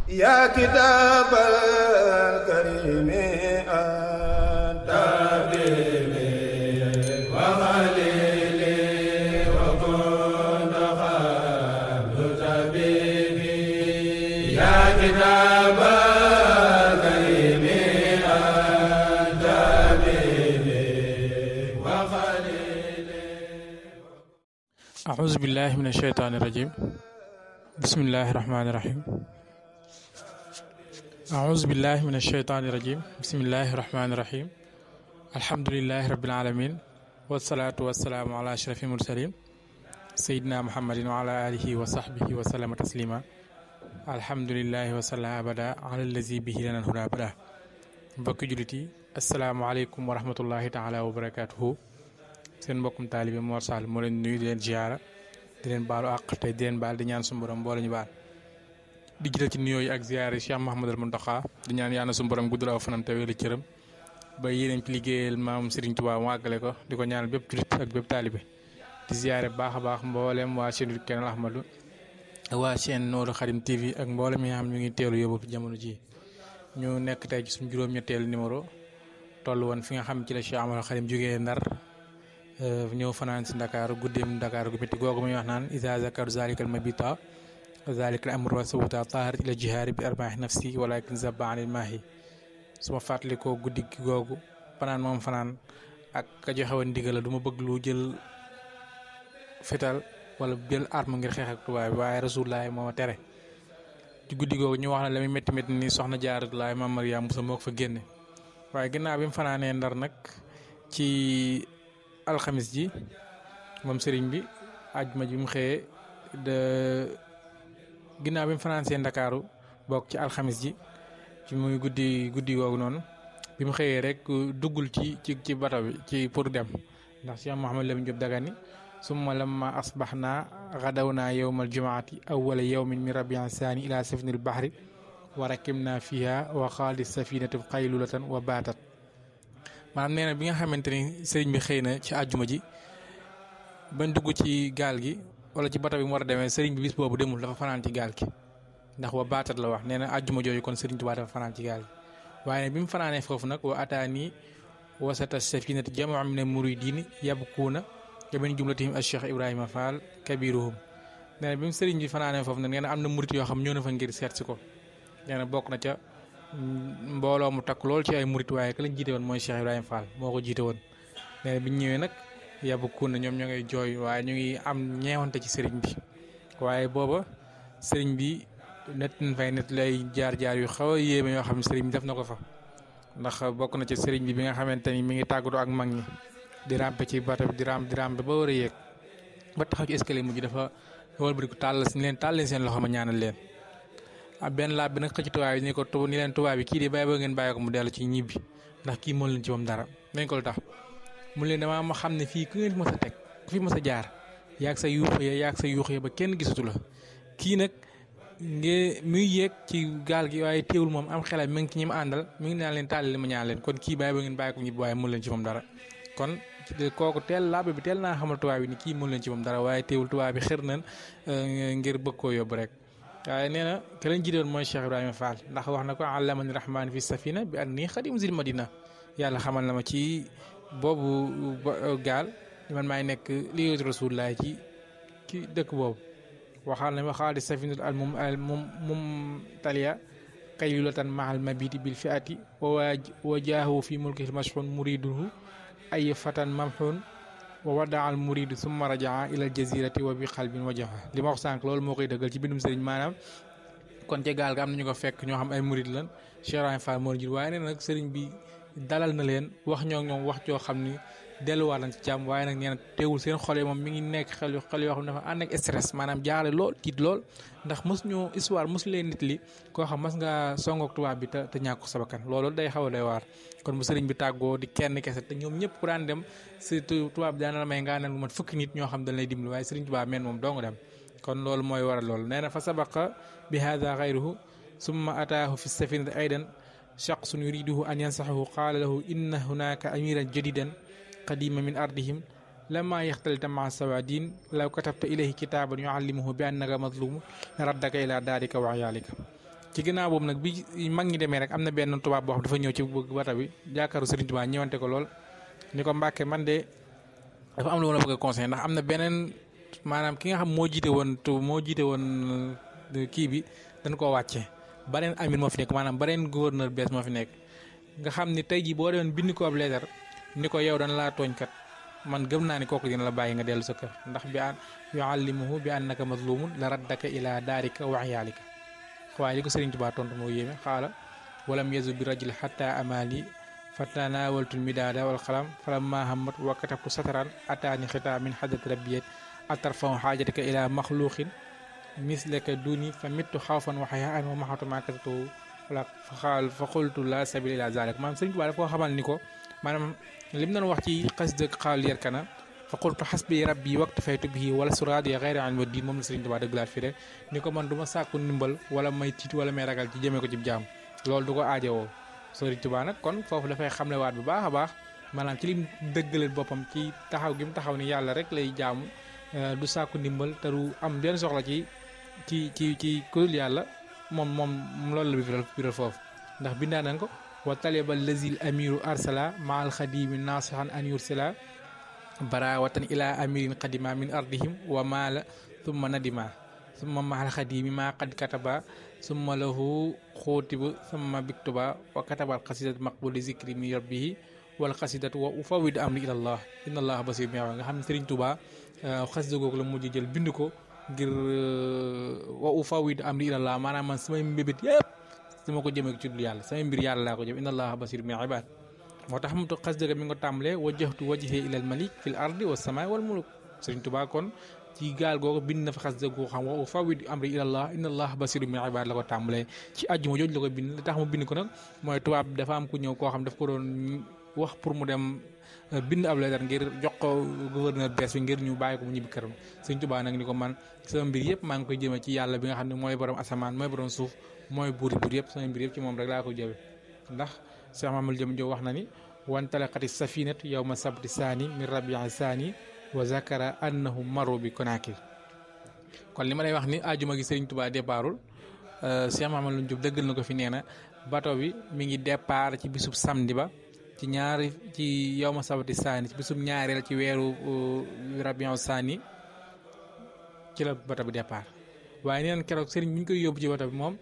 يا كتاب الكريم أنت حبيبي وخليلي وكنت قبل طبيبي يا كتاب الكريم أنت حبيبي وخليلي. أعوذ بالله من الشيطان الرجيم. بسم الله الرحمن الرحيم. أعوذ بالله من الشيطان الرجيم. بسم الله الرحمن الرحيم. الحمد لله رب العالمين والصلاة والسلام على أشرف المرسلين سيدنا محمد وعلى آله وصحبه وسلم تسليما. الحمد لله وصلى أبدا على الذي به لنا الهدى أبدا. mbokki jullit yi asalaamaaleykum wa rahmatullahi taala wa barakaatuhu. seen mbokkum taalibe Mor Sall moo leen nuyu di leen ziyaara di leen baalu àq tey di leen baal di ñaan suñu borom boole ñu baal di jiital ci nuyoo yi ak ziyaare Cheikh Mouhamadul Mountakha di ñaan yàlla suñu borom guddal aw fanam te wéeru cëram ba yéeneen ci liggéeyal maam Serigne Touba mu àggale ko di ko ñaanal bépp jullit ak bépp taalibe di ziyaare baax a baax mboolem waa chaîne Kenal Ahmadou waa chaîne Nourou Khadim TV ak mboolem yi nga xam ñu ngi teelu yóbbu jamono ji ñu nekk tey ci suñu juróom-ñetteelu numéro toll woon fi nga xam ci la Cheikh Amadou Khadim jógee Ndar ñëw fanaan si Ndakaaru guddeem Ndakaaru gu métti googu muy wax naan isa zakaru zalikal mabita zalikal amru wa sawta tahar ila jihaari bi arbaahi nafsi walakin zabba anil maahi su ma fàttalikoo guddi gi googu fanaan moom fanaan ak ka joxe woon ndigal la du ma bëgg lu jël fetal wala jël arme ngir xeex ak tubaab bi waaye rasulullahi moo ma tere ci guddi googu ñu wax na la muy métti métti ni soxna Jaaratullaay Maam Mariyaam Buso moo ko fa génne waaye ginnaaw bi mu fanaanee Ndar nag ci alxamis ji moom sëriñ bi àjjuma ji mu xëyee ginnaaw bi mu fanaan see Ndakaaru bokk ci alxamis ji ci muy guddi googu noonu bi mu xëyee rek duggul ci bato bi ci pour dem ndax Cheikh Mouhamadou Lamine Diop Dagana summa lamma asbaxnaa xadawnaa yowmal jumaati awwala yowmin min rabian saani ila safinil bahri wa rakibnaa fiha wa xaali safinatu qaylulatan wa baatat maanaam nee na bi nga xamante ni sëriñ bi xëy na ci àjjuma ji bañ dugg ci gaal gi wala ci bato bi mu war a demee sëriñ bi bis boobu demul dafa fanaan ci gaal gi ndax wa baatat la wax nee na àjjuma jooju kon sëriñ Tuubaa dafa fanaan ci gaal gi waaye bi mu fanaanee foofu nag wa ataani wasata safinati jamaa min muridin yabkuuna min jumlatihim Cheikh Ibrahima Fall kabiruhum nee na bi mu sëriñ bi fanaanee foofu nag nee na am na murit yoo xam ñëw na fa ngir seet si ko nee na bokk na ca mbooloo mu takk lool ci ay murit waaye ka lañ jiite woon mooy Cheikh Ibrahima Fall moo ko jiite woon nee na bi ñu ñëwee nag yabkuun na ñoom ñoo ngay jooy waaye ñu ngi am ñeewante ci sëriñ bi waaye booba sëriñ bi net lay jaar-jaar yu xaw a yéeme yoo xam ne sëriñ bi def na ko fa ndax bokk na ci sëriñ bi nga xamante ni mi ngi tàggatoo ak mag ñi di rampe ci bato bi di rampe ba war a yéeg ba taxaw ci escalier mujj dafa wëlbati ko tàll leen seen loxo ma ñaanal leen benn laab bi nag xëcc tubaab yi ni leen tubaab bi kii di bàyyi ba ngeen bàyyi ko mu dellu ci ñibbi ndax kii moo leen ci moom dara nañ ko lu tax mu leen damaa ma xam ne fii ku ngeen mës a teg ku fi mës a jaar yaag sa yuux ya ba kenn gisatu la kii nag muy yéeg ci gaal gi waaye teewul moom am xelal mi ngi ci ñi ma àndal mi ngi naan leen tàll li ma ñaan leen kon kii bàyyi ba ngeen bàyyi ko mu ñibbi waaye mu leen ci moom dara kon kooku laabe bi teel naa xamal tubaab bi ni kii mënu leen ci moom dara waaye teewul tubaab bi xër nañ ngir bëgg koo yóbbu rek waaye nee na ke leen jiite woon mooy Cheikh Ibrahima Fall ndax wax na ko allamani rahmaan fi safina bi anni xadim zil madina yàlla xamal na ma ci boobu gaal man maay nekk liggéey rasulullah ci dëkk boobu waxaal di safinat al mum taliya qaylulatan mahal mabiti bil fiati wa jaahu fi mulkil mashhun muriduhu ay fatan mamxun wa wadaa al muridu summa rajaa ila al jazirati wa bi xalbin wajaha li ma wax sànq loolu moo koy dëggal ci bindum sëriñ maanaam kon ca gaal ga am nañu ko fekk ñoo xam ay murid lan Cheikh Ibrahima Fall moo jir waaye nee nag sëriñ bi dalal na leen wax ñoom wax joo xam ni delluwaat nañ ci jàmm waaye nag nee na teewul seen xol yi moom mi ngi nekk xel yoo xam ne dafa ànd ak stress maanaam jaaxle lool tiit lool ndax mos leen nit li koo xam mas nga songoog tubaab bi te ñàkk sa bakkan loolu day xaw a doy waar kon bu sëriñ bi tàggoo di kenn kese te ñoom ñëpp ku daan dem surtout tubaab bi daan la may nga ne lu mat fukki nit ñoo xam dañ lay dimbali waaye sëriñ tubaab meen moom dong dem kon loolu mooy waral loolu nee na fa sabaqa bi hada xayruhu summa ataahu fi safinati aydan shaqsun yuriduhu an yansaxahu qaala lahu inna hunaka amiran jadidan qadima min ardihim lama yaxtalita maa sawadin law katabta ilayhi kitaaban yuallimuhu bi annaka mazlumu raddaka ila daarika wa ayaalika ci ginnaaw boobu nag bi mag ñi demee rek am na benn tubaab boo xam dafa ñëw ci bato bi jàkkaaru Serigne Touba ñëwante ko lool ni ko Mbàkke man de dafa am lu ma la bëgg a conseil ndax am na beneen maanaam ki nga xam moo jiite woon kii bi dañ koo wàcce beneen amir moo fi nekk maanaam beneen gouverneur bees moo fi nekk nga xam ni tey jii boo demoon bind ko ab leetar ni ko yow dana laa tooñkat man gëm naa ni kooku dina la bàyyi nga dellu sa kër ndax bi an yuallimuhu bi annaka mazlumun la raddaka ila daarika wa iyaalika waaye li ko Serigne Touba tontu moo yéeme xaala walam yazu bi rajul xata amali fatanawaltul midaada wal xalam falamma hammat wa katabtu sataran ataani xitaa min xadrati rabbiyat atarfahu xaajatika ila maxluqin mislaka duni fa mittu xawfan wa xayaan wa maxatu ma kasatu wala fa xultu la sabila ila zalik maanaam Serigne Touba dafa koo xamal ni ko maanaam lim doon wax ci xasida xaal yarkana fa qultu xasbi rabbi waktafaytu bihi wala suraad ya xayra an wa diin moom la Serigne Touba dëgglaat fi rek ni ko man du ma sàkku ndimbal wala may tiit wala may ragal ci jëmee ko ci jaam loolu du ko aajowoo Serigne Touba nag kon foofu dafay xamlewaat bu baax a baax maanaam ci lim dëggalee boppam ci taxaw gi mu taxaw ni yàlla rek lay jaamu du sàkku ndimbal te du am benn soxla ci kuréel yàlla moom loolu la biral foofu ndax bindaa nañ ko wa talibal lazil amiru arsala maal xadimi nasihan an yursila barawatan ila amirin qadima min ardihim wa maala thumma nadima thumma mahal xadimi ma qad kataba thumma lahu xootiba thumma biktuba wa katabal xasidat maqbuli zikri min rabbihi wal xasidatu wa ufawid amri ilallah inna allah basir bi nga xam ne Serigne Touba xasida googu la mujj jël bind ko ngir wa ufawid amri ilallah maanaam man samay mbébét yëpp dama ko jëmee ci dul yàlla samay mbir yàlla laa ko jëm inna allaha basir bil ibad moo tax mu xasida mi nga tàmbalee wajjahtu wajhi ilal malik fil ardi was samai wal muluk Serigne Touba kon ci gaal googu bind na fa xasida goo xam wa ufawid amri ilallah inna allaha basir bil ibad la ko tàmbalee ci àjjuma jooju la ko bind li tax mu bind ko nag mooy tubaab dafa am ku ñëw koo xam daf ko doon wax pour mu dem bind ab leetar ngir jox ko gouverneur bees bi ngir ñu bàyyi ko mu ñibbi këram Serigne Touba nag ni ko man sama mbir yëpp maa ngi koy jëmee ci yàlla bi nga xam ne mooy borom asamaan mooy borom suuf mooy buur yëpp sama mbir yëpp ci moom rek laa ko jëme ndax Cheikh Mamadou Jëm Jow wax na ni wantalaqati safinatu yawma sabti saani min rabi'i saani wa zakara annahu maru bi Konakri kon li ma lay wax ni ajuma gi Serigne Touba départul Cheikh Mamadou Jëm dëggal na ko fi nee na bato bi mi ngi départ ci bisub samedi ba ci yawma sabti saani ci bisub ñaareel ci weeru rabi'i saani ci la bato bi départ waaye nee na keroog Serigne bi ñu koy yóbbu ci bato bi moom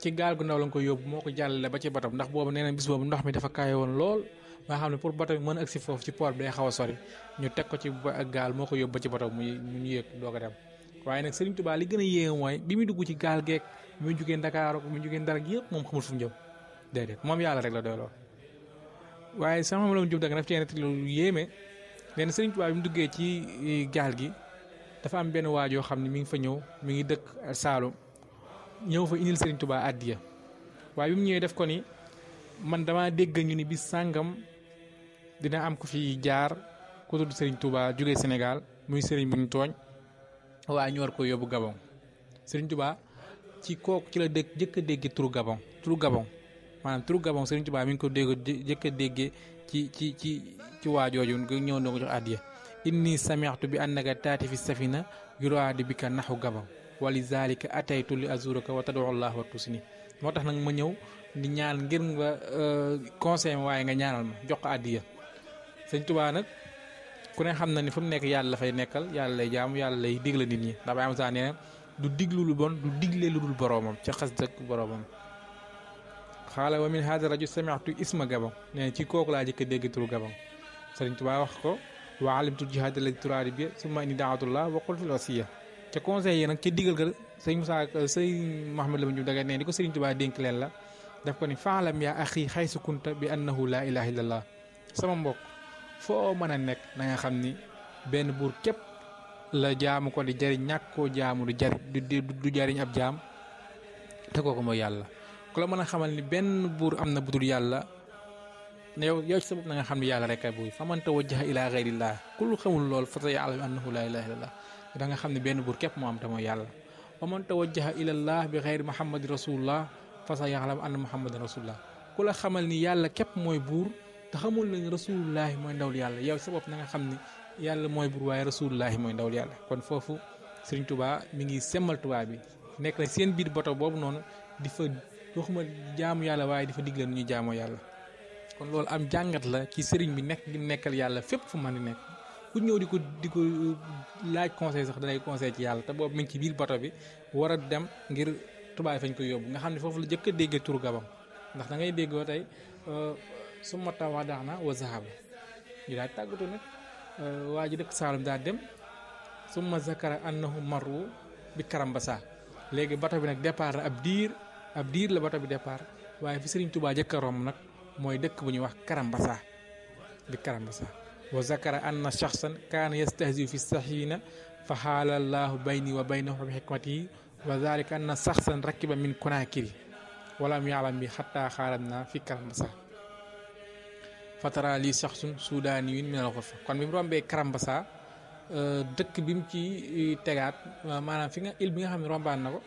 ci gaal gu ndaw la nga koy yóbbu moo ko jàllale ba ci bato bi ndax boobu nee na bis boobu ndox mi dafa kaay woon lool nga xam ne pour bato bi mën a agsi foofu ci port bi day xaw a sori ñu teg ko ci gaal moo ko yóbbu ba ci bato bi mu yéeg doog a dem waaye nag Serigne Touba li gën a yéeme mooy bi muy dugg ci gaal geek bi muy jugee Dakar bi muy jugee Ndar yëpp moom xamul fu mu jëm déedéet moom yàlla rek la doy lool waaye sama moom la mu jub danga daf cee nekk lu yéeme nee na Serigne Touba bi mu duggee ci gaal gi dafa am benn waajoo xam ne mi ngi fa ñëw mi ngi dëkk Saalum ñëw fa indil Serigne Touba addiya waaye bi mu ñëwee def ko ni man dama dégg ñu ni bis sàngam dina am ku fi jaar ku tudd Serigne Touba jógee Sénégal muy Serigne bu ñu tooñ waaye ñu war ko yóbbu Gabon Serigne Touba ci kooku ci la jëkk a dégg turu Gabon maanaam turu Gabon Serigne Touba mi ngi ko jëkk a déggee ci waajooju ñëw na ko jox addiya inni sami'tu bi annaka taati fi safina yuraadi bika naxu Gabon wali zalika ataytu li azuraka wa tad'u Allah wa tusni moo tax nag ma ñëw di ñaan ngir nga conseil ma waaye nga ñaanal ma jox ko addiya Serigne Touba nag ku ne xam na ni fu mu nekk yàlla la fay nekkal yàlla lay jaamu yàlla lay digle nit ñi ndax ba am saa nee na du diglu lu bon du digle lu dul boroomam ca xas dëkk boroomam xaala wa min hada rajul sami'tu isma Gabon nee ci kooku laa jëkk a dégg turu Gabon Serigne Touba wax ko wa alimtu jihaad alladi turaadi bi summa inni daatullah wa qultu wasiya ca conseil yi nag ca digal ga sëñ Moussa sëñ Mouhamed Lamine Diouf Dagana ne di ko Serigne Touba dénk leen la daf ko ni faalam yaa axi xaysu kunta bi annahu laa ilaha illallah sama mbokk foo mën a nekk na nga xam ni benn buur képp la jaamu ko di jariñ ñàkk koo jaamu du jariñ ab jaam te kooku mooy yàlla ku la mën a xamal ni benn buur am na budul yàlla ne yow ci sa bopp na nga xam ni yàlla rek ay buur fa man tawajjaha ila gayrillah ku xamul lool fa saya'lamu annahu laa ilaha illallah da nga xam ne benn buur képp moo am te mooy yàlla wa man tawajjaha ilallah bi xayri muhammadin rasulullah fa saya'lamu anna muhammadan rasulullah ku la xamal ni yàlla képp mooy buur te xamul nañ rasulullahi mooy ndawul yàlla yow sa bopp na nga xam ni yàlla mooy buur waaye rasulullahi mooy ndawul yàlla kon foofu Serigne Touba mi ngi semmal Touba bi nekk na seen biir bato boobu noonu di fa waxuma jaamu yàlla waaye di fa digle nu ñuy jaamoo yàlla. kon loolu am jàngat la ci sëriñ bi nekk di nekkal yàlla fépp fu mën di nekk ku ñëw di ko laaj conseil sax danay conseil ci yàlla te boobu mi ngi ci biir bato bi war a dem ngir tubaab fañ koy yóbbu nga xam ne foofu la jëkk a déggee turu Gabon ndax da ngay déggoo tey su ma taw wax daax na wa zahaba ñu daal tàggatu nag waa ji dëkk Saalum daal dem su ma zakara annahu marru bi Karambasa léegi bato bi nag départ ab diir la bato bi départ waaye fi Sëriñ Tuubaa jëkk a romb nag mooy dëkk bu ñuy wax Karambasa bi Karambasa wa zakara anna shaxsan kaana yastahziu fi safina fa xaala allahu bayni wa baynahu bi xikmatihi wa zalika anna shaxsan rakiba min Konakiri walam yaalam bi xataa xaalam fi Karambasa fatara li shaxsun sudaniyun min al ghurfa kon bi mu rombee Karambasa dëkk bi mu ci tegaat maanaam fi nga il bi nga xam ne rombaan na ko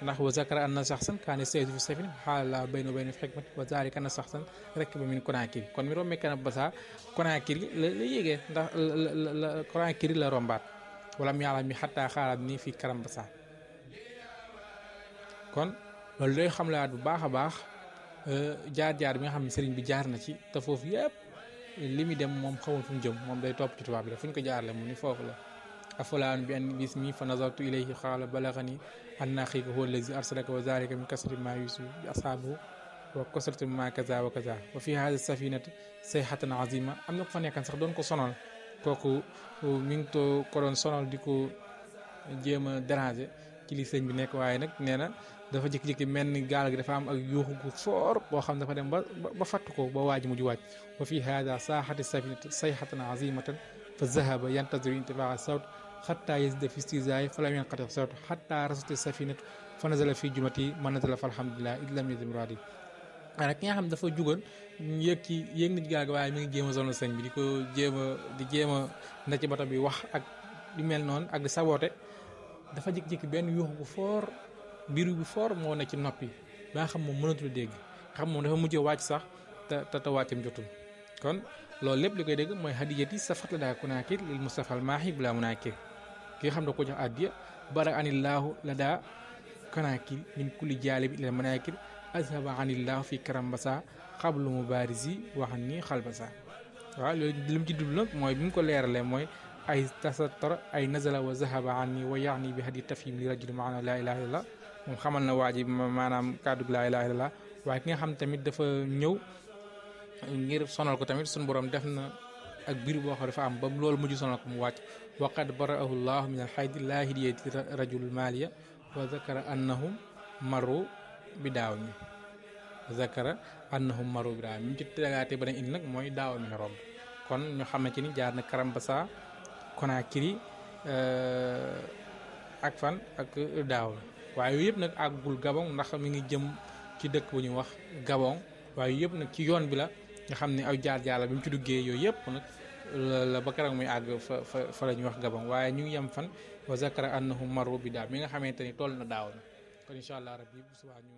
ndax wa zakara anna shaxsan kaana yastahziu fi safina fa xaala allahu bayni wa baynahu bi xikmatihi wa zalika anna shaxsan rakiba min Konakiri kon mi rombee Karambasa Konakiri la yégee ndax Konakiri la rombaat walam yaalam bi xataa xaalam fi Karambasa kon loolu day xamlaat bu baax a baax jaar-jaar bi nga xam ne sëriñ bi jaar na ci te foofu yëpp li muy dem moom xamul fu mu jëm moom day topp ci tubaab bi la fu ñu ko jaarale mu ni foofu la afulaan bi an bismi fa nazartu ilayhi xaala balaxani anna xiika huwa allazi arsalaka wa zalika min kasrati ma yusu bi ashaabihi wa kasrati ma kaza wa kaza wa fi hada safinati sayhatan azima am na ko fa nekkan sax doon ko sonal kooku mi ngi ko doon sonal di ko jéem a déranger ci li sëñ bi nekk waaye nag nee na dafa jékki-jékki mel ni gaal gi dafa am ak yuuxu gu foor boo xam dafa dem ba fatt ko ba waaj mujj wàcc wa fi hada saaxati safinati sayhatan azimatan fa zahaba yantaziru intifaa sawt xatta yazida fi stizaay fa lam yanqati sawt xatta rasati safinatu fa nazala fi jumati man nazala fa alhamdulillah id lam yazim muradi nag ki nga xam dafa jugoon yéeg na ci gaal gi waaye mi ngi jéem a sonal sëñ bi di jéem a na ci bato bi wax ak di mel noonu ak di saboote dafa jékki-jékki benn yuuxu bu foor biru bu foor moo ne ci noppi ba nga xam moom mënatul dégg nga xam moom dafa mujjee wàcc sax te wàccam jotul kon loolu lépp li koy dégg mooy hadiyati safat la daa Konakir lil Mustafa al maahi bila munakir ki nga xam ne ko jox addiya bara anillahu la daa Konakir min kulli jaalibi ila manakir azhaba anillahu fi Karambasa xablu mubarisi waxan ni xalbasa waaw loolu li mu ci dul nag mooy bi mu ko leeralee mooy ay tasator ay nazala wa zahaba anni wa yaani bi hadi tafhim li rajul maana laa ilaha illallah moom xamal na waa ji maanaam kàddu laa ilaha illallah waaye ki nga xam tamit dafa ñëw ngir sonal ko tamit suñu borom def na ak biir boo xam dafa am ba loolu mujj sonal ko mu wàcc waqad baraahu llahu min alxaydi laa hidiyati rajul maliya wa zakara annahum maru bi daaw mi mi ci tegaatee ba ne indi nag mooy daaw mi romb kon ñu xam ne ci ni jaar na Karambasa Konakiri ak fan ak daaw waaye yooyu yëpp nag àggul Gabon ndax mi ngi jëm ci dëkk bu ñuy wax Gabon waaye yëpp nag ci yoon bi la nga xam ne aw jaar-jaar la bi mu ci duggee yooyu yëpp nag la ba keroog muy àgg fa la ñuy wax Gabon waaye ñu ngi yem fan wa zakara annahum maru bi daaw mi nga xamante ni toll na daaw na kon incha allah rabbi bu subaa ñu